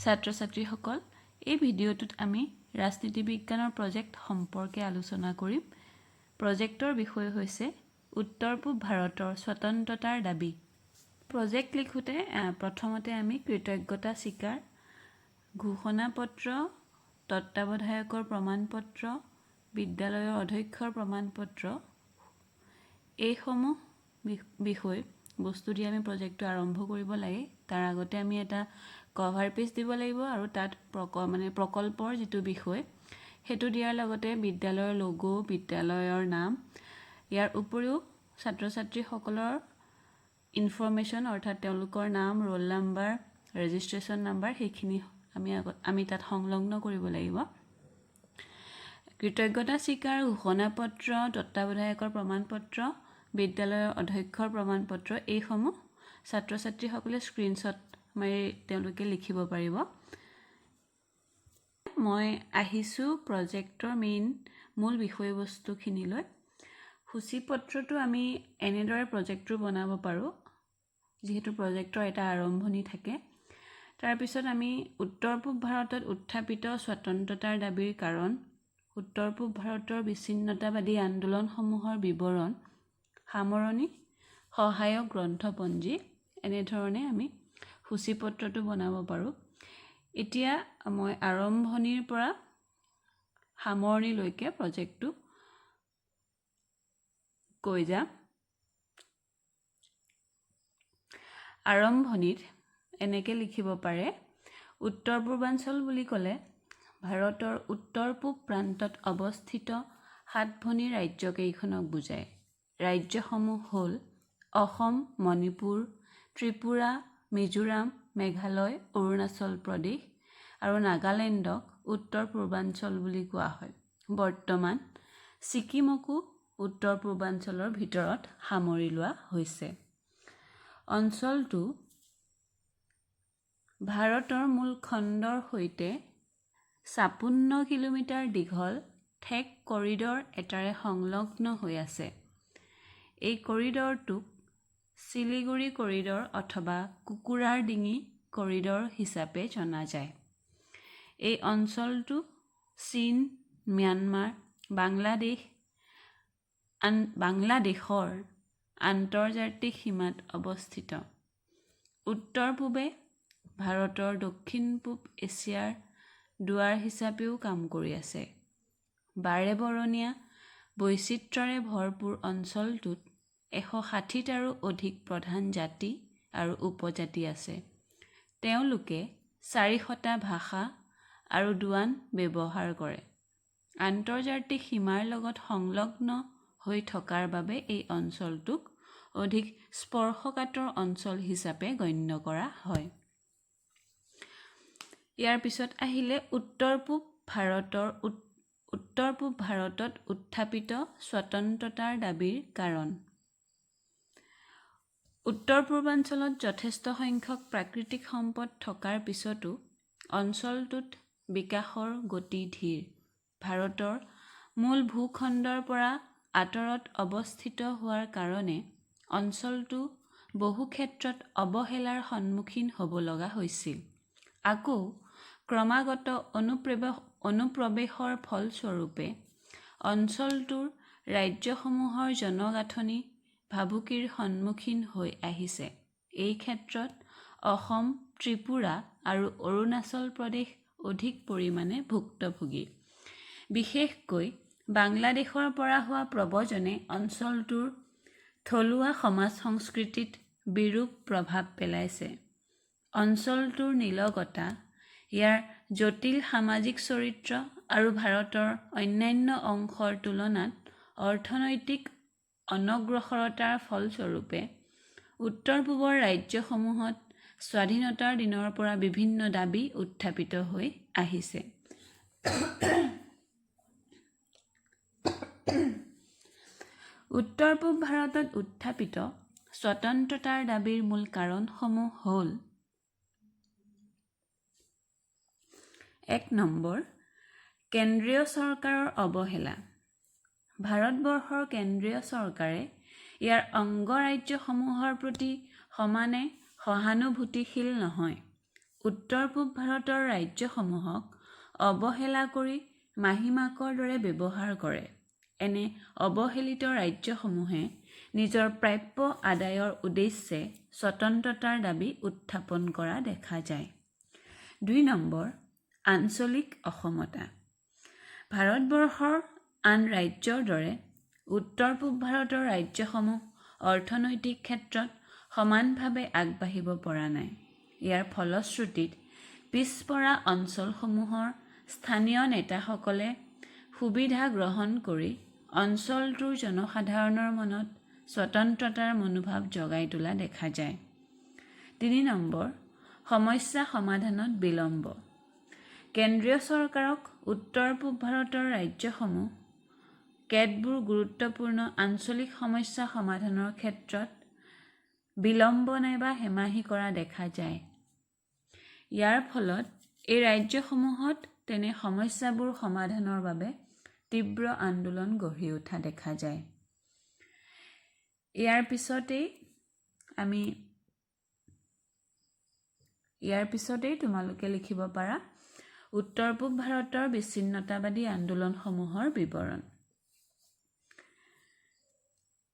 ছাত্ৰ ছাত্ৰীসকল, এই ভিডিঅ'টোত আমি ৰাজনীতি বিজ্ঞানৰ প্ৰজেক্ট সম্পৰ্কে আলোচনা কৰিম। প্ৰজেক্টৰ বিষয় হৈছে উত্তৰ পূব ভাৰতৰ স্বতন্ত্ৰতাৰ দাবী। প্ৰজেক্ট লিখোঁতে প্ৰথমতে আমি কৃতজ্ঞতা স্বীকাৰ, ঘোষণাপত্ৰ, তত্ত্বাৱধায়কৰ প্ৰমাণপত্ৰ, বিদ্যালয়ৰ অধ্যক্ষৰ প্ৰমাণপত্ৰ, এইসমূহ বিষয় বস্তু দি আমি প্ৰজেক্টটো আৰম্ভ কৰিব লাগে। তাৰ আগতে আমি এটা কভাৰ পেজ দিব লাগিব আৰু তাত মানে প্ৰকল্পৰ যিটো বিষয় সেইটো দিয়াৰ লগতে বিদ্যালয়ৰ লগো, বিদ্যালয়ৰ নাম, ইয়াৰ উপৰিও ছাত্ৰ ছাত্ৰীসকলৰ ইনফৰ্মেশ্যন অৰ্থাৎ তেওঁলোকৰ নাম, ৰোল নাম্বাৰ, ৰেজিষ্ট্ৰেশ্যন নাম্বাৰ সেইখিনি আমি তাত সংলগ্ন কৰিব লাগিব। কৃতজ্ঞতা স্বীকাৰ, ঘোষণাপত্ৰ, তত্ত্বাৱধায়কৰ প্ৰমাণপত্ৰ, বিদ্যালয়ৰ অধ্যক্ষৰ প্ৰমাণপত্ৰ, এইসমূহ ছাত্ৰ ছাত্ৰীসকলে স্ক্ৰীণশ্বট মাৰি তেওঁলোকে লিখিব পাৰিব। মই আহিছোঁ প্ৰজেক্টৰ মূল বিষয়বস্তুখিনিলৈ। সূচীপত্ৰটো আমি এনেদৰে প্ৰজেক্টটো বনাব পাৰোঁ, যিহেতু প্ৰজেক্টৰ এটা আৰম্ভণি থাকে। তাৰপিছত আমি উত্তৰ পূব ভাৰতত উত্থাপিত স্বতন্ত্ৰতাৰ দাবীৰ কাৰণ, উত্তৰ পূব ভাৰতৰ বিচ্ছিন্নতাবাদী আন্দোলনসমূহৰ বিৱৰণ, সামৰণি, সহায়ক গ্ৰন্থপঞ্জী, এনেধৰণে আমি সূচীপত্ৰটো বনাব পাৰোঁ। এতিয়া মই আৰম্ভণিৰ পৰা সামৰণিলৈকে প্ৰজেক্টটো কৈ যাম। আৰম্ভণিত এনেকৈ লিখিব পাৰে, উত্তৰ পূৰ্বাঞ্চল বুলি ক'লে ভাৰতৰ উত্তৰ পূব প্ৰান্তত অৱস্থিত সাতভনী ৰাজ্যকেইখনক বুজায়। ৰাজ্যসমূহ হ'ল অসম, মণিপুৰ, ত্ৰিপুৰা, মিজোৰাম, মেঘালয়, অৰুণাচল প্ৰদেশ আৰু নাগালেণ্ডক উত্তৰ পূৰ্বাঞ্চল বুলি কোৱা হয়। বৰ্তমান ছিকিমকো উত্তৰ পূৰ্বাঞ্চলৰ ভিতৰত সামৰি লোৱা হৈছে। অঞ্চলটো ভাৰতৰ মূল খণ্ডৰ সৈতে 56 কিলোমিটাৰ দীঘল ঠেক কৰিডৰ এটাৰে সংলগ্ন হৈ আছে। এই কৰিডৰটোক শিলিগুৰি কৰিডৰ অথবা কুকুৰাৰ ডিঙি কৰিডৰ হিচাপে জনা যায়। এই অঞ্চলটো চীন, ম্যানমাৰ, বাংলাদেশৰ আন্তৰ্জাতিক সীমাত অৱস্থিত। উত্তৰ পূবে ভাৰতৰ দক্ষিণ পূব এছিয়াৰ দুৱাৰ হিচাপেও কাম কৰি আছে। বাৰেবৰণীয়া বৈচিত্ৰ্যৰে ভৰপূৰ অঞ্চলটোত 160টাৰো অধিক প্ৰধান জাতি আৰু উপজাতি আছে। তেওঁলোকে 400টা ভাষা আৰু দোৱান ব্যৱহাৰ কৰে। আন্তৰ্জাতিক সীমাৰ লগত সংলগ্ন হৈ থকাৰ বাবে এই অঞ্চলটোক অধিক স্পৰ্শকাতৰ অঞ্চল হিচাপে গণ্য কৰা হয়। ইয়াৰ পিছত আহিলে উত্তৰ পূব ভাৰতত উত্থাপিত স্বতন্ত্ৰতাৰ দাবীৰ কাৰণ। উত্তৰ পূৰ্বাঞ্চলত যথেষ্ট সংখ্যক প্ৰাকৃতিক সম্পদ থকাৰ পিছতো অঞ্চলটোত বিকাশৰ গতি ধীৰ। ভাৰতৰ মূল ভূখণ্ডৰ পৰা আঁতৰত অৱস্থিত হোৱাৰ কাৰণে অঞ্চলটো বহু ক্ষেত্ৰত অৱহেলাৰ সন্মুখীন হ'ব লগা হৈছিল। আকৌ ক্ৰমাগত অনুপ্ৰৱেশৰ ফলস্বৰূপে অঞ্চলটোৰ ৰাজ্যসমূহৰ জনগাঁথনি ভাবুকিৰ সন্মুখীন হৈ আহিছে। এই ক্ষেত্ৰত অসম, ত্ৰিপুৰা আৰু অৰুণাচল প্ৰদেশ অধিক পৰিমাণে ভুক্তভোগী। বিশেষকৈ বাংলাদেশৰ পৰা হোৱা প্ৰব্ৰজনে অঞ্চলটোৰ থলুৱা সমাজ সংস্কৃতিত বিৰূপ প্ৰভাৱ পেলাইছে। অঞ্চলটোৰ নিলগতা, ইয়াৰ জটিল সামাজিক চৰিত্ৰ আৰু ভাৰতৰ অন্যান্য অংশৰ তুলনাত অৰ্থনৈতিক অনগ্ৰসৰতাৰ ফলস্বৰূপে উত্তৰ পূবৰ ৰাজ্যসমূহত স্বাধীনতাৰ দিনৰ পৰা বিভিন্ন দাবী উত্থাপিত হৈ আহিছে। উত্তৰ পূব ভাৰতত উত্থাপিত স্বতন্ত্ৰতাৰ দাবীৰ মূল কাৰণসমূহ হ'ল: 1 নম্বৰ, কেন্দ্ৰীয় চৰকাৰৰ অৱহেলা। ভাৰতবৰ্ষৰ কেন্দ্ৰীয় চৰকাৰে ইয়াৰ অংগৰাজ্যসমূহৰ প্ৰতি সমানে সহানুভূতিশীল নহয়। উত্তৰ পূব ভাৰতৰ ৰাজ্যসমূহক অৱহেলা কৰি মাহীমাকৰ দৰে ব্যৱহাৰ কৰে। এনে অৱহেলিত ৰাজ্যসমূহে নিজৰ প্ৰাপ্য আদায়ৰ উদ্দেশ্যে স্বতন্ত্ৰতাৰ দাবী উত্থাপন কৰা দেখা যায়। 2 নম্বৰ, আঞ্চলিক অসমতা। ভাৰতবৰ্ষৰ আন ৰাজ্যৰ দৰে উত্তৰ পূব ভাৰতৰ ৰাজ্যসমূহ অৰ্থনৈতিক ক্ষেত্ৰত সমানভাৱে আগবাঢ়িব পৰা নাই। ইয়াৰ ফলশ্ৰুতিত পিছপৰা অঞ্চলসমূহৰ স্থানীয় নেতাসকলে সুবিধা গ্ৰহণ কৰি অঞ্চলটোৰ জনসাধাৰণৰ মনত স্বতন্ত্ৰতাৰ মনোভাৱ জগাই তোলা দেখা যায়। 3 নম্বৰ, সমস্যা সমাধানত বিলম্ব। কেন্দ্ৰীয় চৰকাৰক উত্তৰ পূব ভাৰতৰ ৰাজ্যসমূহ কেতবোৰ গুৰুত্বপূৰ্ণ আঞ্চলিক সমস্যা সমাধানৰ ক্ষেত্ৰত বিলম্ব নাইবা হেমাহি কৰা দেখা যায়। ইয়াৰ ফলত এই ৰাজ্যসমূহত তেনে সমস্যাবোৰ সমাধানৰ বাবে তীব্ৰ আন্দোলন গঢ়ি উঠা দেখা যায়। ইয়াৰ পিছতেই তোমালোকে লিখিব পাৰা উত্তৰ পূব ভাৰতৰ বিচ্ছিন্নতাবাদী আন্দোলনসমূহৰ বিৱৰণ।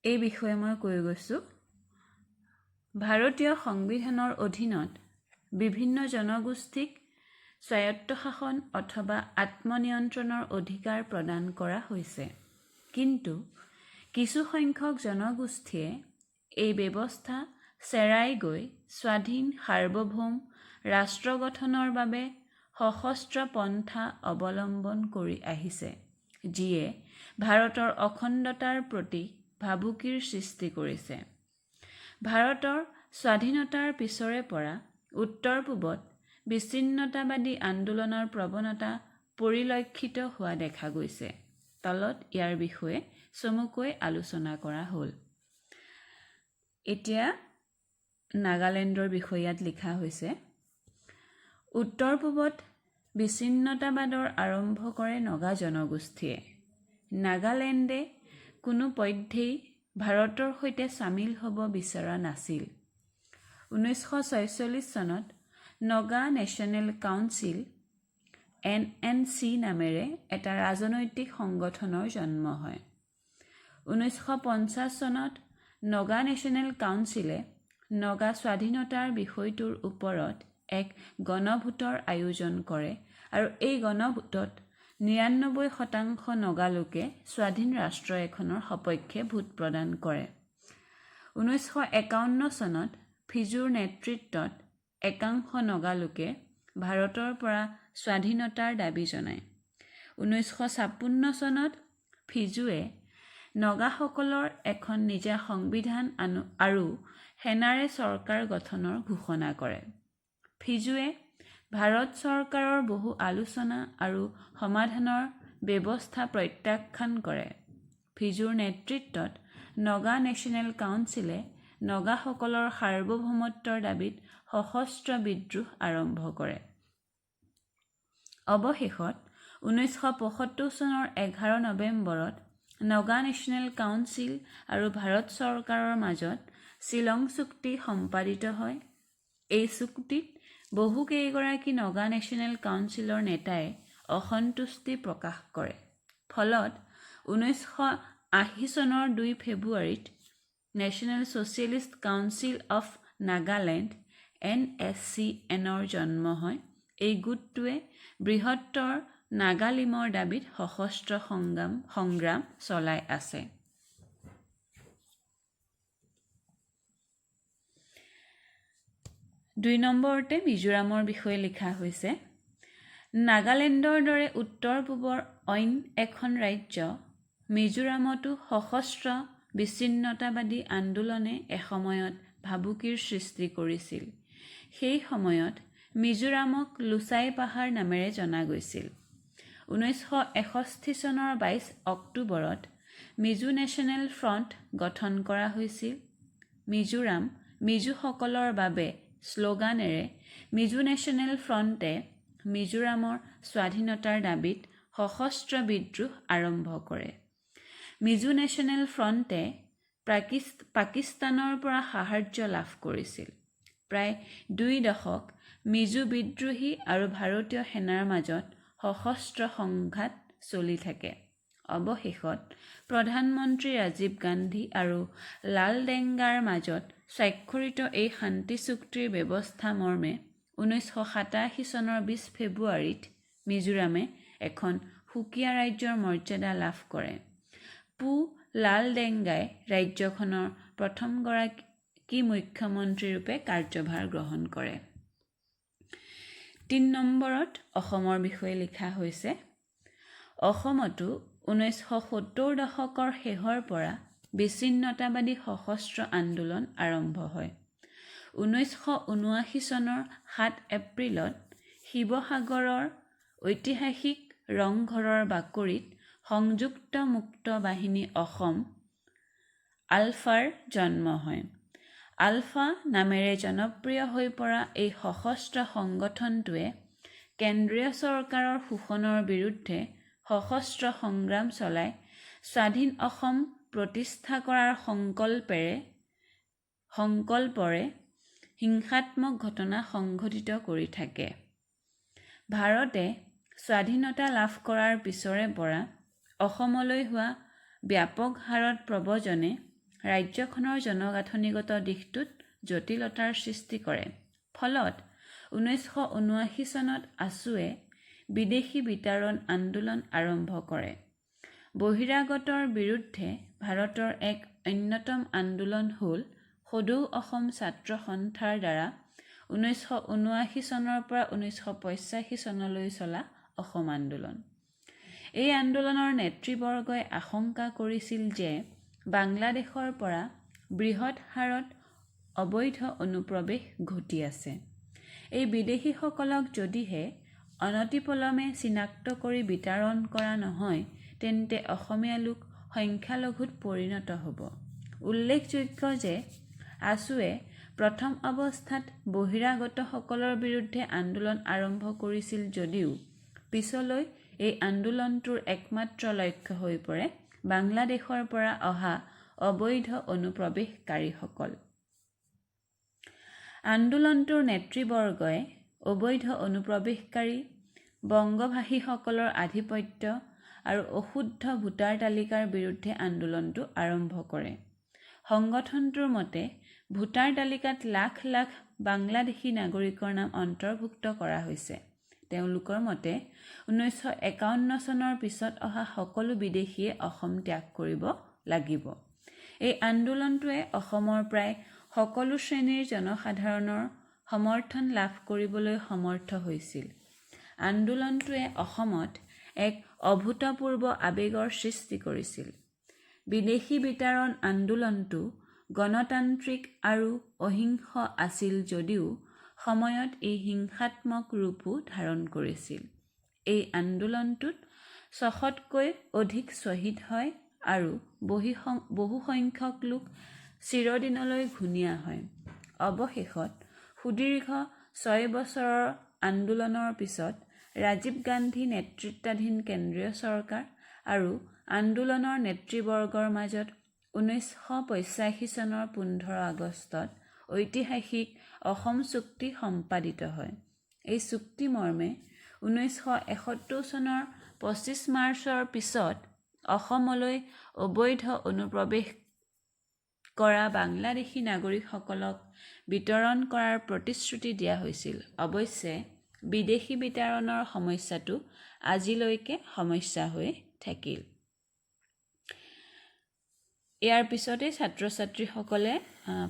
এই বিষয়ে মই কৈ গৈছোঁ। ভাৰতীয় সংবিধানৰ অধীনত বিভিন্ন জনগোষ্ঠীক স্বায়ত্তশাসন অথবা আত্মনিয়ন্ত্ৰণৰ অধিকাৰ প্ৰদান কৰা হৈছে। কিন্তু কিছুসংখ্যক জনগোষ্ঠীয়ে এই ব্যৱস্থা চেৰাই গৈ স্বাধীন সাৰ্বভৌম ৰাষ্ট্ৰ গঠনৰ বাবে সশস্ত্ৰ পন্থা অৱলম্বন কৰি আহিছে, যিয়ে ভাৰতৰ অখণ্ডতাৰ প্ৰতি ভাবুকিৰ সৃষ্টি কৰিছে। ভাৰতৰ স্বাধীনতাৰ পিছৰে পৰা উত্তৰ পূবত বিচ্ছিন্নতাবাদী আন্দোলনৰ প্ৰৱণতা পৰিলক্ষিত হোৱা দেখা গৈছে। তলত ইয়াৰ বিষয়ে চমুকৈ আলোচনা কৰা হ'ল। এতিয়া নাগালেণ্ডৰ বিষয়ে ইয়াত লিখা হৈছে। উত্তৰ পূবত বিচ্ছিন্নতাবাদৰ আৰম্ভ কৰে নগা জনগোষ্ঠীয়ে। নাগালেণ্ডে কোনো পধ্যেই ভাৰতৰ সৈতে চামিল হ'ব বিচৰা নাছিল। 1946 চনত নগা নেশ্যনেল কাউন্সিল এনএনচি নামেৰে এটা ৰাজনৈতিক সংগঠনৰ জন্ম হয়। 1950 চনত নগা নেশ্যনেল কাউন্সিলে নগা স্বাধীনতাৰ বিষয়টোৰ ওপৰত এক গণভোটৰ আয়োজন কৰে আৰু এই গণভোটত 99% নগা লোকে স্বাধীন ৰাষ্ট্ৰ এখনৰ সপক্ষে ভোট প্ৰদান কৰে। 1951 চনত ফিজোৰ নেতৃত্বত একাংশ নগা লোকে ভাৰতৰ পৰা স্বাধীনতাৰ দাবী জনায়। 1956 চনত ফিজোৱে নগাসকলৰ এখন নিজা সংবিধান আৰু সেনাৰে চৰকাৰ গঠনৰ ঘোষণা কৰে। ফিজোৱে ভাৰত চৰকাৰৰ বহু আলোচনা আৰু সমাধানৰ ব্যৱস্থা প্ৰত্যাখ্যান কৰে। ফিজোৰ নেতৃত্বত নগা নেশ্যনেল কাউন্সিলে নগাসকলৰ সাৰ্বভৌমত্বৰ দাবীত সশস্ত্ৰ বিদ্ৰোহ আৰম্ভ কৰে। অৱশেষত 1975 চনৰ 11 নৱেম্বৰত নগা নেশ্যনেল কাউন্সিল আৰু ভাৰত চৰকাৰৰ মাজত শ্বিলং চুক্তি সম্পাদিত হয়। এই চুক্তিত বহুকেইগৰাকী নগা নেশ্যনেল কাউন্সিলৰ নেতাই অসন্তুষ্টি প্ৰকাশ কৰে। ফলত 1980 চনৰ 2 ফেব্ৰুৱাৰীত National Socialist Council of Nagaland এনএছচিএনৰ জন্ম হয়। এই গোটটোৱে বৃহত্তৰ নাগালিমৰ দাবীত সশস্ত্ৰ সংগ্ৰাম চলাই আছে। 2 নম্বৰতে মিজোৰামৰ বিষয়ে লিখা হৈছে। নাগালেণ্ডৰ দৰে উত্তৰ পূবৰ অইন এখন ৰাজ্য মিজোৰামতো সশস্ত্ৰ বিচ্ছিন্নতাবাদী আন্দোলনে এসময়ত ভাবুকিৰ সৃষ্টি কৰিছিল। সেই সময়ত মিজোৰামক লুচাই পাহাৰ নামেৰে জনা গৈছিল। 1961 চনৰ 22 অক্টোবৰত মিজো নেশ্যনেল ফ্ৰণ্ট গঠন কৰা হৈছিল। মিজোৰাম মিজোসকলৰ বাবে শ্লোগানেৰে মিজো নেশ্যনেল ফ্ৰণ্টে মিজোৰামৰ স্বাধীনতাৰ দাবীত সশস্ত্ৰ বিদ্ৰোহ আৰম্ভ কৰে। মিজো নেশ্যনেল ফ্ৰণ্টে পাকিস্তানৰ পৰা সাহায্য লাভ কৰিছিল। প্ৰায় 2 দশক মিজো বিদ্ৰোহী আৰু ভাৰতীয় সেনাৰ মাজত সশস্ত্ৰ সংঘাত চলি থাকে। অৱশেষত প্ৰধানমন্ত্ৰী ৰাজীৱ গান্ধী আৰু লালডেংগাৰ মাজত স্বাক্ষৰিত এই শান্তি চুক্তিৰ ব্যৱস্থা মৰ্মে 1987 চনৰ 20 ফেব্ৰুৱাৰীত মিজোৰামে এখন সুকীয়া ৰাজ্যৰ মৰ্যাদা লাভ কৰে। পু লালডেংগাই ৰাজ্যখনৰ প্ৰথমগৰাকী মুখ্যমন্ত্ৰীৰূপে কাৰ্যভাৰ গ্ৰহণ কৰে। 3 নম্বৰত অসমৰ বিষয়ে লিখা হৈছে, অসমতো 1970 দশকৰ শেষৰ পৰা বিচ্ছিন্নতাবাদী সশস্ত্ৰ আন্দোলন আৰম্ভ হয়। 1979 চনৰ 7 এপ্ৰিলত শিৱসাগৰৰ ঐতিহাসিক ৰংঘৰৰ বাকৰিত সংযুক্ত মুক্ত বাহিনী অসম আলফাৰ জন্ম হয়। আলফা নামেৰে জনপ্ৰিয় হৈ পৰা এই সশস্ত্ৰ সংগঠনটোৱে কেন্দ্ৰীয় চৰকাৰৰ শোষণৰ বিৰুদ্ধে সশস্ত্ৰ সংগ্ৰাম চলাই স্বাধীন অসম প্ৰতিষ্ঠা কৰাৰ সংকল্পৰে হিংসাত্মক ঘটনা সংঘটিত কৰি থাকে। ভাৰতে স্বাধীনতা লাভ কৰাৰ পিছৰে পৰা অসমলৈ হোৱা ব্যাপক হাৰত প্ৰব্ৰজনে ৰাজ্যখনৰ জনগাঁথনিগত দিশটোত জটিলতাৰ সৃষ্টি কৰে। ফলত 1979 চনত আছুৱে বিদেশী বিতাড়ন আন্দোলন আৰম্ভ কৰে। বহিৰাগতৰ বিৰুদ্ধে ভাৰতৰ এক অন্যতম আন্দোলন হ'ল সদৌ অসম ছাত্ৰ সন্থাৰ দ্বাৰা 1979 চনৰ পৰা 1985 চনলৈ চলা অসম আন্দোলন। এই আন্দোলনৰ নেতৃবৰ্গই আশংকা কৰিছিল যে বাংলাদেশৰ পৰা বৃহৎ হাৰত অবৈধ অনুপ্ৰৱেশ ঘটি আছে। এই বিদেশীসকলক যদিহে অনতিপলমে চিনাক্ত কৰি বিতাড়ন কৰা নহয়, তেন্তে অসমীয়া লোক সংখ্যালঘুত পৰিণত হ'ব। উল্লেখযোগ্য যে আছুৱে প্ৰথম অৱস্থাত বহিৰাগতসকলৰ বিৰুদ্ধে আন্দোলন আৰম্ভ কৰিছিল যদিও পিছলৈ এই আন্দোলনটোৰ একমাত্ৰ লক্ষ্য হৈ পৰে বাংলাদেশৰ পৰা অহা অবৈধ অনুপ্ৰৱেশকাৰীসকল। আন্দোলনটোৰ নেতৃবৰ্গই অবৈধ অনুপ্ৰৱেশকাৰী, বংগভাষীসকলৰ আধিপত্য আৰু অশুদ্ধ ভোটাৰ তালিকাৰ বিৰুদ্ধে আন্দোলনটো আৰম্ভ কৰে। সংগঠনটোৰ মতে ভোটাৰ তালিকাত লাখ লাখ বাংলাদেশী নাগৰিকৰ নাম অন্তৰ্ভুক্ত কৰা হৈছে। তেওঁলোকৰ মতে 1951 চনৰ পিছত অহা সকলো বিদেশীয়ে অসম ত্যাগ কৰিব লাগিব। এই আন্দোলনটোৱে অসমৰ প্ৰায় সকলো শ্ৰেণীৰ জনসাধাৰণৰ সমৰ্থন লাভ কৰিবলৈ সমৰ্থ হৈছিল। আন্দোলনটোৱে অসমত এক অভূতপূৰ্ব আৱেগৰ সৃষ্টি কৰিছিল। বিদেশী বিতাড়ন আন্দোলনটো গণতান্ত্ৰিক আৰু অহিংস আছিল যদিও সময়ত ই হিংসাত্মক ৰূপো ধাৰণ কৰিছিল। এই আন্দোলনটোত 600তকৈ অধিক শ্বহীদ হয় আৰু বহুসংখ্যক লোক চিৰদিনলৈ ঘূণীয়া হয়। অৱশেষত সুদীৰ্ঘ 6 বছৰৰ আন্দোলনৰ পিছত ৰাজীৱ গান্ধী নেতৃত্বাধীন কেন্দ্ৰীয় চৰকাৰ আৰু আন্দোলনৰ নেতৃবৰ্গৰ মাজত 1985 চনৰ 15 আগষ্টত ঐতিহাসিক অসম চুক্তি সম্পাদিত হয়। এই চুক্তি মৰ্মে 1971 চনৰ 25 মাৰ্চৰ পিছত অসমলৈ অবৈধ অনুপ্ৰৱেশ কৰা বাংলাদেশী নাগৰিকসকলক বিতৰণ কৰাৰ প্ৰতিশ্ৰুতি দিয়া হৈছিল। অৱশ্যে বিদেশী বিতাড়নৰ সমস্যাটো আজিলৈকে সমস্যা হৈ থাকিল। ইয়াৰ পিছতেই ছাত্ৰ ছাত্ৰীসকলে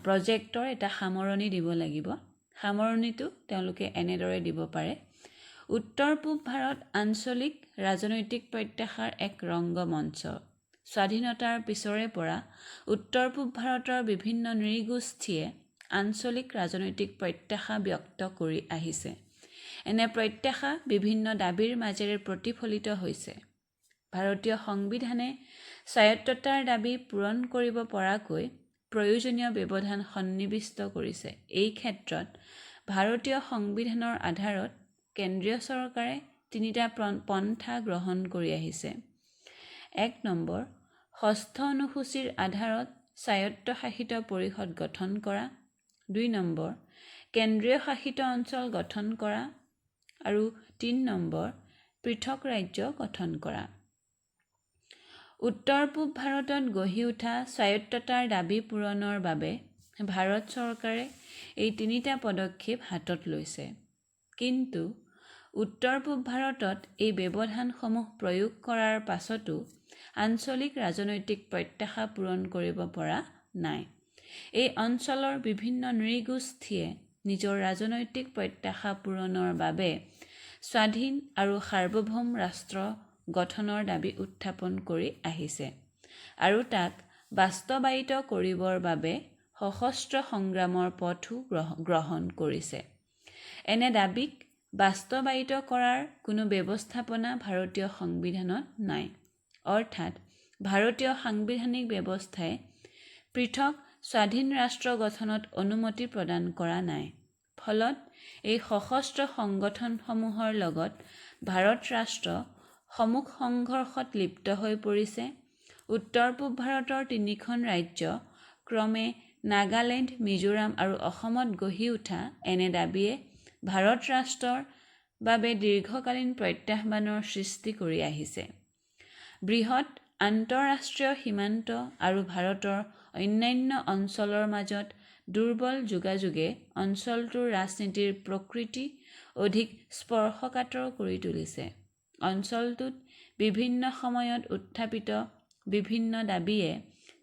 প্ৰজেক্টৰ এটা সামৰণি দিব লাগিব। সামৰণিটো তেওঁলোকে এনেদৰে দিব পাৰে: উত্তৰ পূব ভাৰত আঞ্চলিক ৰাজনৈতিক প্ৰত্যাশাৰ এক ৰংগমঞ্চ। স্বাধীনতাৰ পিছৰে পৰা উত্তৰ পূব ভাৰতৰ বিভিন্ন নৃগোষ্ঠীয়ে আঞ্চলিক ৰাজনৈতিক প্ৰত্যাশা ব্যক্ত কৰি আহিছে। এনে প্ৰত্যাশা বিভিন্ন দাবীৰ মাজেৰে প্ৰতিফলিত হৈছে। ভাৰতীয় সংবিধানে স্বায়ত্ততাৰ দাবী পূৰণ কৰিব পৰাকৈ প্ৰয়োজনীয় ব্যৱধান সন্নিৱিষ্ট কৰিছে। এই ক্ষেত্ৰত ভাৰতীয় সংবিধানৰ আধাৰত কেন্দ্ৰীয় চৰকাৰে তিনিটা পন্থা গ্ৰহণ কৰি আহিছে। 1 নম্বৰ, ষষ্ঠ অনুসূচীৰ আধাৰত স্বায়ত্তশাসিত পৰিষদ গঠন কৰা। 2 নম্বৰ, কেন্দ্ৰীয় শাসিত অঞ্চল গঠন কৰা আৰু 3 নম্বৰ পৃথক ৰাজ্য গঠন কৰা। উত্তৰ পূব ভাৰতত গঢ়ি উঠা স্বায়ত্ততাৰ দাবী পূৰণৰ বাবে ভাৰত চৰকাৰে এই তিনিটা পদক্ষেপ হাতত লৈছে। কিন্তু উত্তৰ পূব ভাৰতত এই ব্যৱধানসমূহ প্ৰয়োগ কৰাৰ পাছতো আঞ্চলিক ৰাজনৈতিক প্ৰত্যাশা পূৰণ কৰিব পৰা নাই। এই অঞ্চলৰ বিভিন্ন নৃগোষ্ঠীয়ে নিজৰ ৰাজনৈতিক প্ৰত্যাশা পূৰণৰ বাবে স্বাধীন আৰু সাৰ্বভৌম ৰাষ্ট্ৰ গঠনৰ দাবী উত্থাপন কৰি আহিছে আৰু তাক বাস্তৱায়িত কৰিবৰ বাবে সশস্ত্ৰ সংগ্ৰামৰ পথো গ্ৰহণ কৰিছে। এনে দাবীক বাস্তৱায়িত কৰাৰ কোনো ব্যৱস্থাপনা ভাৰতীয় সংবিধানত নাই। অৰ্থাৎ ভাৰতীয় সাংবিধানিক ব্যৱস্থাই পৃথক স্বাধীন ৰাষ্ট্ৰ গঠনত অনুমতি প্ৰদান কৰা নাই। ফলত এই সশস্ত্ৰ সংগঠনসমূহৰ লগত ভাৰত ৰাষ্ট্ৰ সমুখ সংঘৰ্ষত লিপ্ত হৈ পৰিছে। উত্তৰ পূব ভাৰতৰ তিনিখন ৰাজ্য ক্ৰমে নাগালেণ্ড, মিজোৰাম আৰু অসমত গঢ়ি উঠা এনে দাবীয়ে ভাৰত ৰাষ্ট্ৰৰ বাবে দীৰ্ঘকালীন প্ৰত্যাহ্বানৰ সৃষ্টি কৰি আহিছে। বৃহৎ আন্তঃৰাষ্ট্ৰীয় সীমান্ত আৰু ভাৰতৰ অন্যান্য অঞ্চলৰ মাজত দুৰ্বল যোগাযোগে অঞ্চলটোৰ ৰাজনীতিৰ প্ৰকৃতি অধিক স্পৰ্শকাতৰ কৰি তুলিছে। অঞ্চলটোত বিভিন্ন সময়ত উত্থাপিত বিভিন্ন দাবীয়ে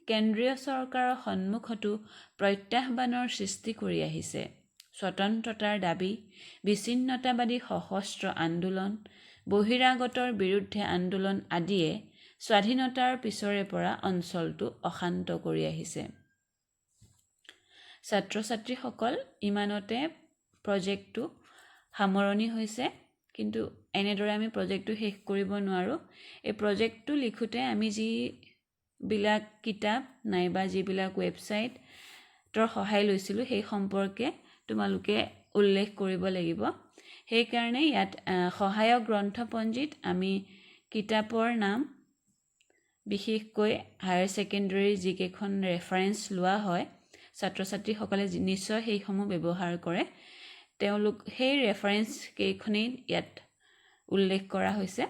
কেন্দ্ৰীয় চৰকাৰৰ সন্মুখতো প্ৰত্যাহ্বানৰ সৃষ্টি কৰি আহিছে। স্বতন্ত্ৰতাৰ দাবী, বিচ্ছিন্নতাবাদী সশস্ত্ৰ আন্দোলন, বহিৰাগতৰ বিৰুদ্ধে আন্দোলন আদিয়ে স্বাধীনতাৰ পিছৰে পৰা অঞ্চলটো অশান্ত কৰি আহিছে। ছাত্ৰ ছাত্ৰীসকল, ইমানতে প্ৰজেক্টটো সামৰণি হৈছে। কিন্তু এনেদৰে আমি প্ৰজেক্টটো শেষ কৰিব নোৱাৰোঁ। এই প্ৰজেক্টটো লিখোঁতে আমি যিবিলাক কিতাপ নাইবা যিবিলাক ৱেবছাইটৰ সহায় লৈছিলোঁ, সেই সম্পৰ্কে তোমালোকে উল্লেখ কৰিব লাগিব। সেইকাৰণে ইয়াত সহায়ক গ্ৰন্থপঞ্জীত আমি কিতাপৰ নাম, বিশেষকৈ হায়াৰ ছেকেণ্ডেৰীৰ যিকেইখন ৰেফাৰেঞ্চ লোৱা হয়, ছাত্ৰ ছাত্ৰীসকলে নিশ্চয় সেইসমূহ ব্যৱহাৰ কৰে, তেওঁলোক সেই ৰেফাৰেঞ্চ কেইখনেই ইয়াত উল্লেখ কৰা হৈছে।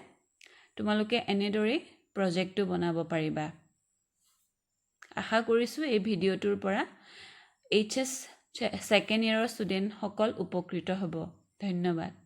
তোমালোকে এনেদৰেই প্ৰজেক্টটো বনাব পাৰিবা। আশা কৰিছোঁ এই ভিডিঅ'টোৰ পৰা এইচ এছ ছেকেণ্ড ইয়েৰৰ ষ্টুডেণ্টসকল উপকৃত হ'ব। ধন্যবাদ।